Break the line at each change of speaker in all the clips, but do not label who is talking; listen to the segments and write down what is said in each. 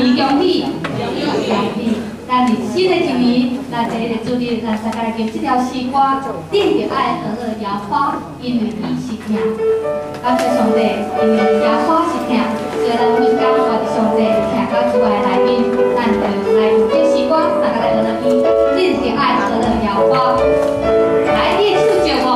年恭喜，恭喜！咱伫新的一年，咱第一个主日，咱大家来唱這條詩歌，恁著愛學樂耶和華，因為伊是疼。感謝上帝，因為耶和華是疼，所以咱每工活佇上帝疼佮慈愛內面，咱就來用這詩歌，大家來學樂伊，恁著愛學樂耶和華。來，你的手借我。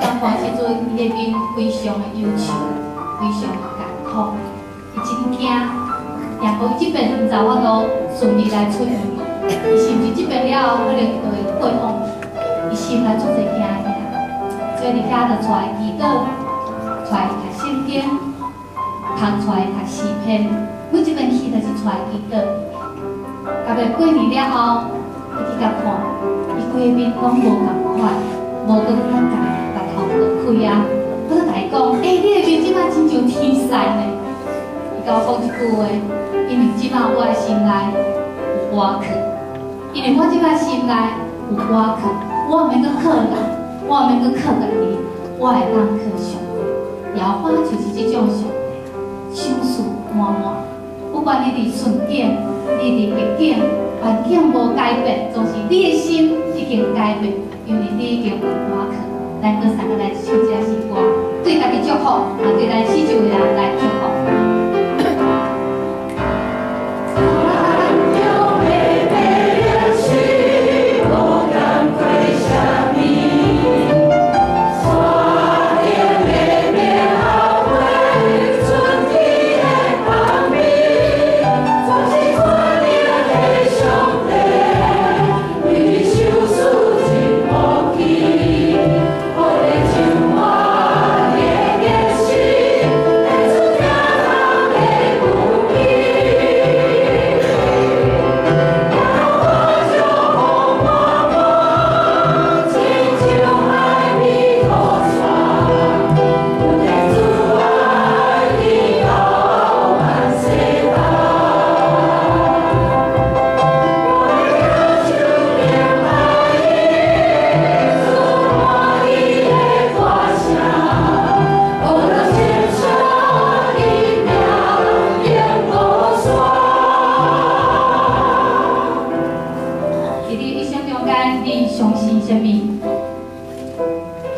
佇看時陣，伊的面非常的憂愁，非常的艱苦，伊真驚，驚講伊這邊毋知法度順利來出院，伊是毋是這邊了後可能伊就會過風，伊心內足濟驚嚇，所以佇遐就帶伊祈禱，帶伊讀聖經，讀帶伊讀詩篇，每一遍去就是帶伊祈禱。到尾過年了後，伊去共看，伊規个面攏無仝款，無閣咱共共頭殼開啊！我就共伊講，欸，你的面這擺親像天使呢。伊共我講一句話，因為這擺我的心內有倚靠，因為我這擺心內有倚靠，我毋免閣靠人，我毋免閣靠家己，我會當靠上帝。耶和華就是這種上帝，賞賜滿滿，不管你佇順境，你佇逆境，環境無改變，總是你的心已經改變，因為你已經有倚靠。咱閣三個來唱這首詩歌，對家己祝福，也對咱四周的人來祝福。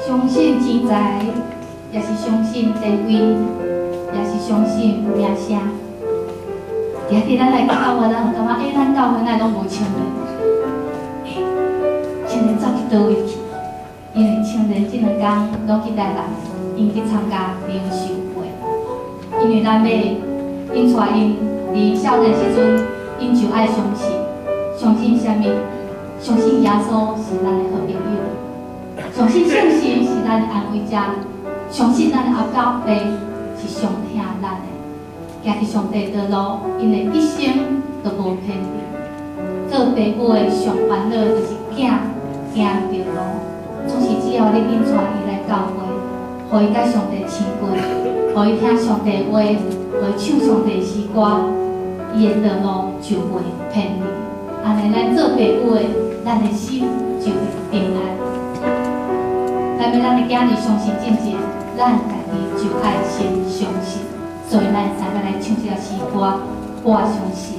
相信錢財，也是相信地位，也是相信名聲。今日咱來教會，咱有感覺，欸，咱教會哪會攏無青年？青年走去佗位去？因為青年這兩工攏去台南，𪜶去參加靈修會。因為咱欲𪜶帶𪜶佇少年時陣，𪜶就愛相信，相信啥物？相信耶穌是咱的好朋友，相信聖神是咱的安慰者，相信咱的阿爸父是上疼咱的。行佇上帝道路，𪜶的一生都無偏離。做父母的上煩惱就是囝行毋著路，總是只要你肯帶伊來教會，予伊佮上帝親近，予伊聽上帝話，予伊唱上帝詩歌，伊的道路就袂偏離。按呢，咱做父母的，咱的心就會平安。咱欲咱的囝兒相信進前，咱家己就愛先相信。所以，咱三個來唱這首詩歌，我相信。